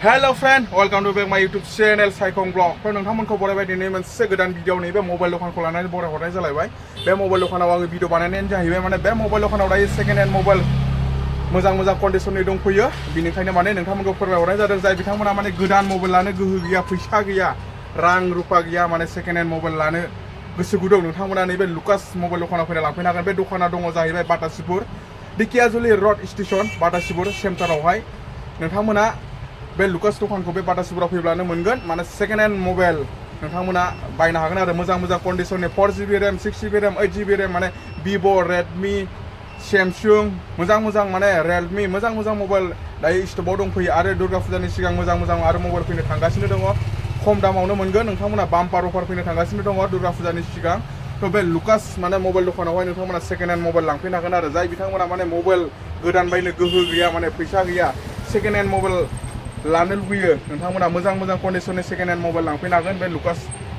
Hello friend, welcome to back my YouTube channel Saikhongvlog. थ' नोंथांमोनखौ बरायबाय दिनै मोनसे गोदान भिडिअ नैबे मबाइल दखानखौ लानानै बरायहरनाय जालायबाय। बे मबाइल दखानाव आङो भिडिअ बानायनायानो जाहैबाय माने बे मबाइल दखानाव दायो सेकेन्ड हेन्ड मबाइल मोजां कन्डिशननि दंफैयो। बिनिखायनो माने नोंथांमोनखौ फोरमायहरनाय जादों जाय बिथांमोना माने गोदान मबाइल लानो गोहो गैया, फैसा गैया, रां रुफा गैया, माने सेकेन्ड हेन्ड मबाइल लानो गोसो गुदुं नोंथांमोना नैबे लुकास मबाइल दखानाव फैना लांफैनो हागोन। बे दखाना दङ जाहैबाय बाटासिपुर दिकियाजुलि रड स्टेशन बाटासिपुर सेन्टारावहाय। नोंथांमोना बे लुकास दखानखौ बे बाटासिपुराव फैब्लानो मोनगोन। माने सेकेन्ड हेन्ड मबाइल नोंथांमोना बायनो हागोन आरो मोजां कन्डिशननि 4GB रेम 6GB रेम 8GB रेम माने भिभ' रेडमि सेमसुं मोजां माने रियेलमि मोजां मबाइल दायो स्टकआव दंफैयो आरो दुर्गा फुजानि सिगां मोजां आरो मबाइल फैनो थांगासिनो दङ। खम दामावनो मोनगोन। नोंथांमोना बाम्पार अफार फैनो थांगासिनो दङ दुर्गा फुजानि सिगां। थ' बे लुकास माने मबाइल दखानावहाय नोंथांमोना सेकेन्ड हेन्ड मबाइल लांफैनो हागोन आरो जाय बिथांमोना माने मबाइल गोदान बायनो गोहो गैया, माने फैसा गैया, सेकेन्ड हेन्ड मबाइल लानो लुबैयो। नोंथांमोना मोजां कन्डिशननि सेकेन्ड हेन्ड मबाइल लांफैनो हागोन बे लुकास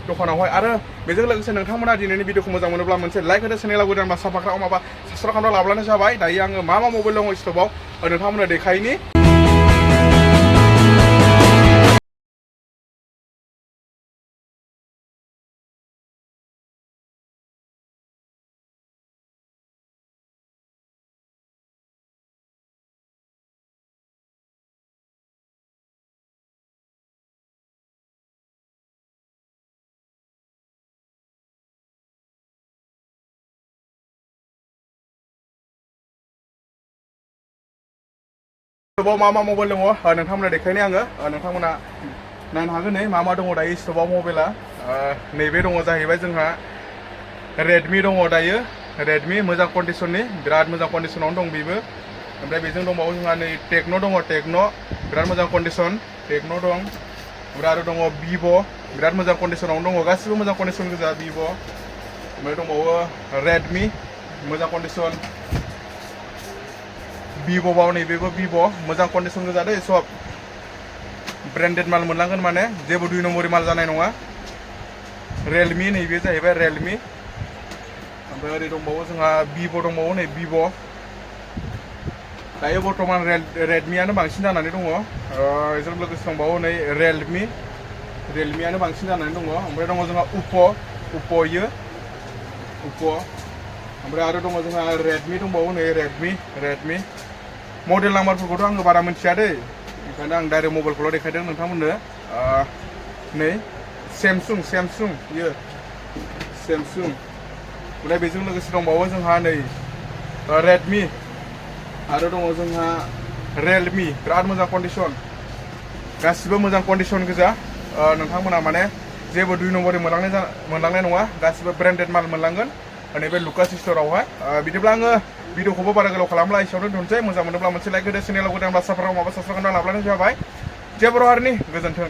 दखानावहाय। आरो बेजों लोगोसे नोंथांमोना दिनैनि भिडिअखौ मोजां मोनोब्ला मोनसे लाइक होदो, चेनेलाव गोदानबा साबस्क्राइब माबा साबस्क्राइब खालामना लाब्लानो जाबाय। दायो आङो मा मबाइल दङ स्टकआव नोंथांमोना देखायनि। स्टकआव मा मबाइल दङ नोंथांमोना देखायनि आङो। नोंथांमोना नायनो हागोन नै मा दङ दायो स्टकआव मबाइला। नैबे दङ जाहैबाय जोंहा रेडमि दङ दायो। रेडमि मोजां कन्डिशननि, बिराद मोजां कन्डिशनावनो दं बेबो। ओमफ्राय बेजों दंबावो जोंहा नै टेक्न' दङ, टेक्न' बिराद मोजां कन्डिशन टेक्न' दं। ओमफ्राय आरो दङ भिभ' बिराद मोजां कन्डिशनावनो दङ, गासिबो मोजां कन्डिशन गोजा भिभ'। ओमफ्राय दंबावो रेडमि मोजां कन्डिशन, भिभ' बाव नैबेबो भिभ' मोजां कन्डिशन गोजा दै, सब ब्रेन्डेड माल मोनलांगोन, माने जेबो 2 नम्बरनि माल जानाय नङा। रियेलमि नैबे जाहैबाय रियेलमि। ओमफ्राय ओरै दंबावो जोंहा भिभ' दंबावो नै भिभ'। दायो बर्थमान रेडमियानो बांसिन जानानै दङ। बेजों लोगोसे दंबावो नै रियेलमियानो बांसिन जानानै दङ। ओमफ्राय दङ जोंहा उप' इयो उप'। ओमफ्राय आरो दङ जोंहा रेडमि दंबावो नै रेडमि मडेल नाम्बारफोरखौथ' आङो बारा मिथिया दै, ओंखायनो आं डाइरेक्ट मबाइलखौल' देखायदों नोंथांमोननो। नै सेमसुं इयो सेमसुं। ओमफ्राय बेजों लोगोसे दंबावो जोंहा नै रेडमि आरो दङ जोंहा रियेलमि बिराद मोजां कन्डिशन, गासिबो मोजां कन्डिशन गोजा। नोंथांमोना माने जेबो 2 नम्बरनि मोनलांनाय नङा, गासिबो ब्रेन्डेड माल मोनलांगोन नैबे लुकास स्ट'रावहाय। बिदिब्ला आङो भिडिअखौबो बारा गोलाव खालामला, एसेयावनो दोनसै। मोजां मोनोब्ला मोनसे लाइक होदो, चेनेलाव गोदानब्ला साबस्क्राइब खालामना लाब्लानो जाबाय। जेबो हारिनि गोजोन्थों।